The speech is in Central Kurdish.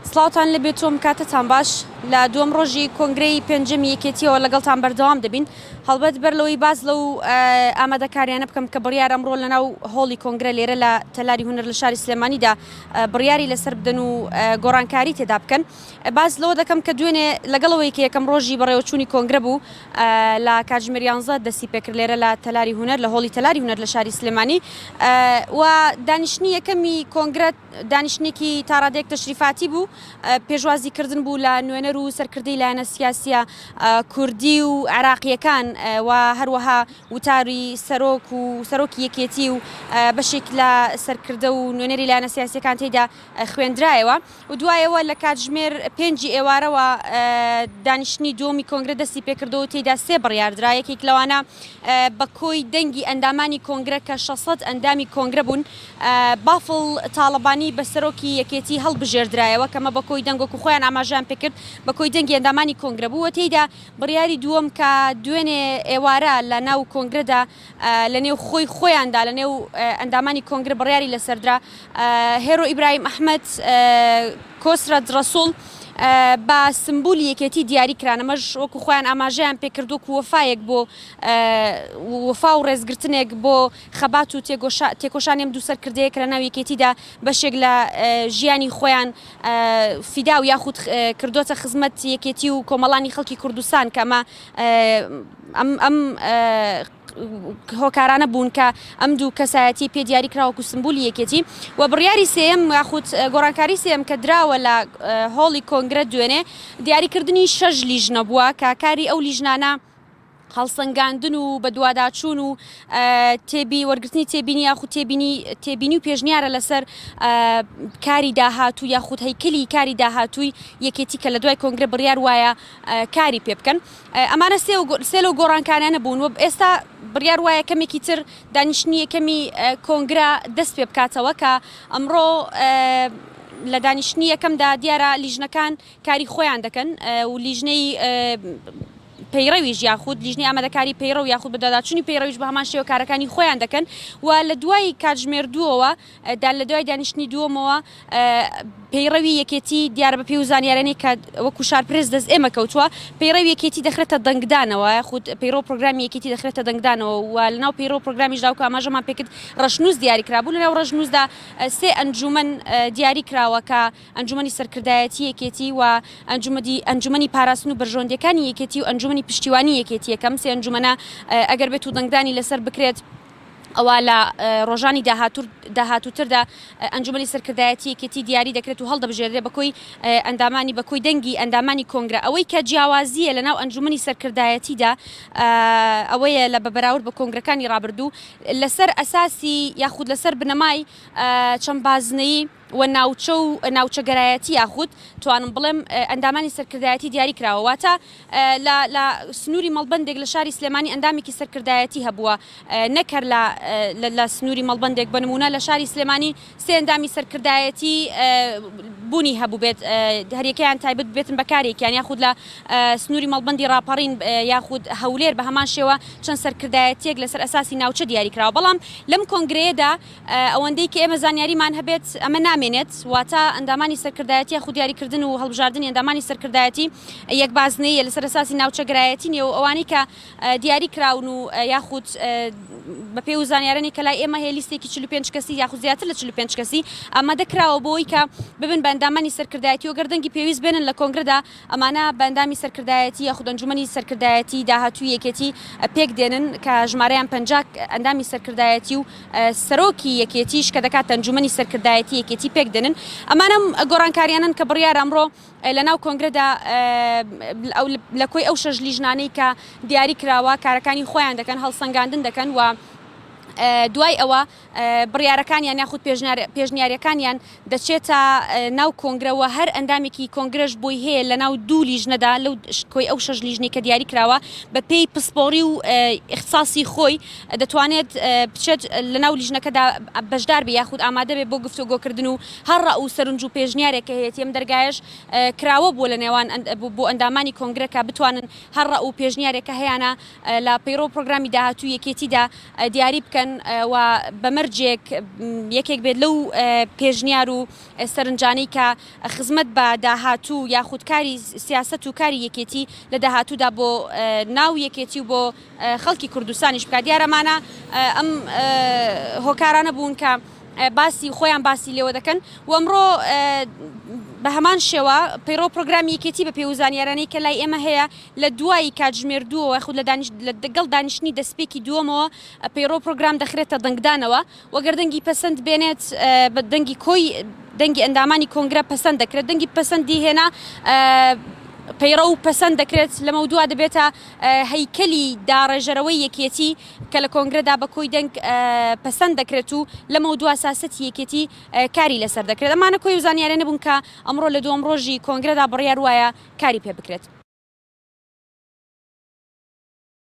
سڵاوتان لێبێت و ئەم کاتەتان باش. لە دووەم ڕۆژی کۆنگرەی پێنجەمی یەکێتیەوە لەگەڵتان بەردەوام دەبین. هەڵبەت بەر لەوەی باس لەو ئامادەکاریانە بکەم کە بڕیارە ئەمڕۆ لەناو هۆڵی کۆنگرە لێرە لە تەلاری هونەر لە شاری سلێمانیدا بڕیاری لەسەر بدەن و گۆڕانکاری تێدا بکەن باس لەوە دەکەم کە دوێنێ لەگەڵەوەی کە یەکەم ڕۆژی بەڕێوەچوونی کۆنگرە بوو لە کاتژمێر یانزە دەستی پێکرد لێرە لە تەلاری هونەر لە هۆڵی تەلاری هونەر لە شاری سلێمانی و دانیشتنی یەکەمی کۆنگرە دانیشتنێکی تاڕادەیەک تەشریفاتی بوو، پێشوازی کردن بوو لە نوێنەر و سەرکردەی لایەنە سیاسییە کوردی و عێراقییەکان و هەروەها وتاری سەرۆک و سەرۆکی یەکێتی و بەشێک لە سەرکردە و نوێنەری لایەنە سیاسییەکان تێیدا خوێندرایەوە و دوایەوە لە کاتژمێر پێنجی ئێوارەوە دانیشتنی دووەمی کۆنگرە دەستی پێکردەوە تێیدا سێ بڕیاردرا یەکێک لەوانە بە کۆی دەنگی ئەندامانی کۆنگرە کە 600 ئەندامی کۆنگرە بوون بافڵ تاڵەبانی بە سەرۆکی یەکێتی هەڵبژێردرایەوە، کەمە بە کۆی دەنگ وەکو خۆیان ئاماژەیان پێکرد بە کۆی دەنگی ئەندامانی کۆنگرە بوو و تێیدا بڕیاری دووەم کە دوێنێ ئێوارە لە ناو کۆنگرەدا لە نێو خۆی خۆیاندا لە نێو ئەندامانی کۆنگرە بڕیاری لەسەردرا هێرۆ ئیبراهیم ئەحمەد کۆسرەت ڕەسوڵ بە سمبولی یەکێتی دیاری کران ئەمەش وەکو خۆیان ئاماژەیان پێکرد وەکو وەفایەک بۆ وەفا و ڕێزگرتنێک بۆ خەبات و تێکۆشانی ئەم دوو سەرکردەیە کە لەناو یەکێتیدا بەشێک لە ژیانی خۆیان فیدا و یاخود کردۆتە خزمەت یەکێتی و کۆمەڵانی خەڵکی کوردستان کە ئەمە ئەم ئەم هۆکارانە بوون کە ئەم دوو کەسایەتی پێ دیاری کرا وەکو سمبولی یەکێتی و بڕیاری سێیەم یاخود گۆڕانکاری سێیەم کە دراوە لە هۆڵی کۆنگرە دوێنێ دیاریکردنی شەش لیژنە بووە کە کاری ئەو لیژنانە هەڵسەنگاندن و بەدواداچوون و تێبی وەرگرتنی تێبینی یاخود تێبینی تێبینی و پێشنیارە لەسەر کاری داهاتوو یاخود هەیکەلی کاری داهاتووی یەکێتی کە لە دوای کۆنگرە بڕیار وایە کاری پێ بکەن ئەمانە سێ سێ لەو گۆڕانکاریانە بوون و ئێستا بڕیار وایە کەمێکی تر دانیشتنی یەکەمی کۆنگرە دەست پێ بکاتەوە کە ئەمڕۆ لە دانیشتنی یەکەمدا دیارە لیژنەکان کاری خۆیان دەکەن و لیژنەی پەیڕەویش یاخود لیژنەی ئامادەکاری پەیڕەو یاخود بەدواداچوونی پەیڕەویش بە هەمان شێوە کارەکانی خۆیان دەکەن و لە دوای کاتژمێر دووەوە دا لە دوای دانیشتنی دووەمەوە پەیڕەوی یەکێتی دیارە بە پێی و زانیارانەی کە وەکو شارپرێس دەست ئێمە کەوتووە پەیڕەوی یەکێتی دەخرێتە دەنگدانەوە یاخود پەیڕەو پرۆگرامی یەکێتی دەخرێتە دەنگدانەوە و لەناو پەیڕەو پرۆگرامیشدا وەکو ئاماژەمان پێکرد ڕەشنووس دیاری کرابوو لەناو ڕەشنووسدا سێ ئەنجومەن دیاری کراوە کە ئەنجومەنی سەرکردایەتی یەکێتی و ئەنجومەدی ئەنجومەنی پاراستن و بەرژەوەندیەکانی یەکێتی و ئەنجومەنی پشتیوانی یەکێتی یەکەم سێ ئەنجومەنە ئەگەر بێت و دەنگدانی لەسەر بکرێت ئەوا لە ڕۆژانی داهاتوو داهاتووتردا ئەنجومەنی سەرکردایەتی یەکێتی دیاری دەکرێت و هەڵدەبژێردرێت بە کۆی ئەندامانی بە کۆی دەنگی ئەندامانی کۆنگرە ئەوەی کە جیاوازییە لە ناو ئەنجومەنی سەرکردایەتیدا ئەوەیە لە بە بەراورد بە کۆنگرەکانی ڕابردوو لەسەر ئەساسی یاخود لەسەر بنەمای چەند بازنەیی و ناوچە و ناوچەگەرایەتی یاخود توانم بڵێم ئەندامانی سەرکردایەتی دیاری کراوە واتە لە لە سنووری مەڵبەندێک لە شاری سلێمانی ئەندامێکی سەرکردایەتی هەبووە نەک هەر لە لە سنووری مەڵبەندێک بە نموونە لە شاری سلێمانی سێ ئەندامی سەرکردایەتی بوونی هەبووبێت هەریەکەیان تایبەت بێتن بە کارێکیان یاخود لە سنووری مەڵبەندی ڕاپەڕین یاخود هەولێر بە هەمان شێوە چەند سەرکردایەتیەک لەسەر ئەساسی ناوچە دیاری کراوە بەڵام لەم کۆنگرەیەدا ئەوەندەی کە ئێمە زانیاریمان هەبێت ئەمە نامێنێت، واتە ئەندامانی سەرکردایەتی یاخود دیاریکردن و هەڵبژاردنی ئەندامانی سەرکردایەتی یەک بازنەییە لەسەر ئەساسی ناوچەگەرایەتی نییە و ئەوانەی کە دیاری کراون و یاخود بە پێی و زانیارانی کە لای ئێمە هەیە لیستێکی 45 کەسی یاخود زیاتر لە 45 کەسی ئامادە کراوە بۆی کە ببن بە ئەندامانی سەرکردایەتی و گەر دەنگی پێویست بێنن لە کۆنگرەدا ئەمانە بە ئەندامی سەرکردایەتی یاخود ئەنجومەنی سەرکردایەتی داهاتووی یەکێتی پێک دێنن کە ژمارەیان 50 ئەندامی سەرکردایەتی و سەرۆکی یەکێتیش کە دەکاتە ئەنجومەنی سەرکردایەتی یەکێتی پێک دێنن. ئەمانە گۆڕانکاریانەن کە بڕیارە ئەمڕۆ لە ناو کۆنگرەدا لە کۆی ئەو شەش لیژنانەی کە دیاری کراوە کارەکانی خۆیان دەکەن، هەڵسەنگاندن دەکەن و دوای ئەوە بڕیارەکانیان یاخود پێشنیاریەکانیان دەچێتە ناو کۆنگرە و هەر ئەندامێکی کۆنگرەش بۆی هەیە لە ناو دوو لیژنەدا لەو کۆی ئەو شەش لیژنەی کە دیاری کراوە بە پێی پسپۆڕی و ئیختساسی خۆی دەتوانێت بچێت لە ناو لیژنەکەدا بەشدار بێ یاخود ئامادە بێ بۆ گفتوگۆکردن و هەر ڕا و سەرنج و پێشنیارێک کە هەیەتی ئەم دەرگایەش کراوە بووە لە نێوان بۆ ئەندامانی کۆنگرە کە بتوانن هەر ڕا و پێشنیارێک کە هەیانە لە پەیڕەو پرۆگرامی داهاتووی یەکێتیدا دیاری بکەن. بدەن و بە مەرجێک یەکێک بێت لەو پێشنیار و سەرنجانەی کە خزمەت بە داهاتوو یاخود کاری سیاسەت و کاری یەکێتی لە داهاتوودا بۆ ناو یەکێتی و بۆ خەڵکی کوردستانیش بکات. دیارە ئەمانە ئەم هۆکارانە بوون کە باسی خۆیان باسی لێوە دەکەن و ئەمڕۆ بە هەمان شێوە پەیڕەو پرۆگرامی یەکێتی بە پێی و زانیارانەی کە لای ئێمە هەیە لە دوای کاتژمێر دووەوە یاخود لە دانیش لەگەڵ دانیشتنی دەستپێکی دووەمەوە پەیڕەو پرۆگرام دەخرێتە دەنگدانەوە و گەر دەنگی پەسەند بێنێت بە دەنگی کۆی دەنگی ئەندامانی کۆنگرە پەسەند دەکرێت دەنگی پەسەندی هێنا پەیڕەو پەسەند دەکرێت لەمەودوا دەبێتە هەیکەلی داڕێژەرەوەی یەکێتی کە لە کۆنگرەدا بە کۆی دەنگ پەسەند دەکرێت و لەمەودوا ساسەتی یەکێتی کاری لەسەر دەکرێت. ئەمانە کۆی و زانیاریانە بوون کە ئەمڕۆ لە دووەم ڕۆژی کۆنگرەدا بڕیار وایە کاری پێ بکرێت.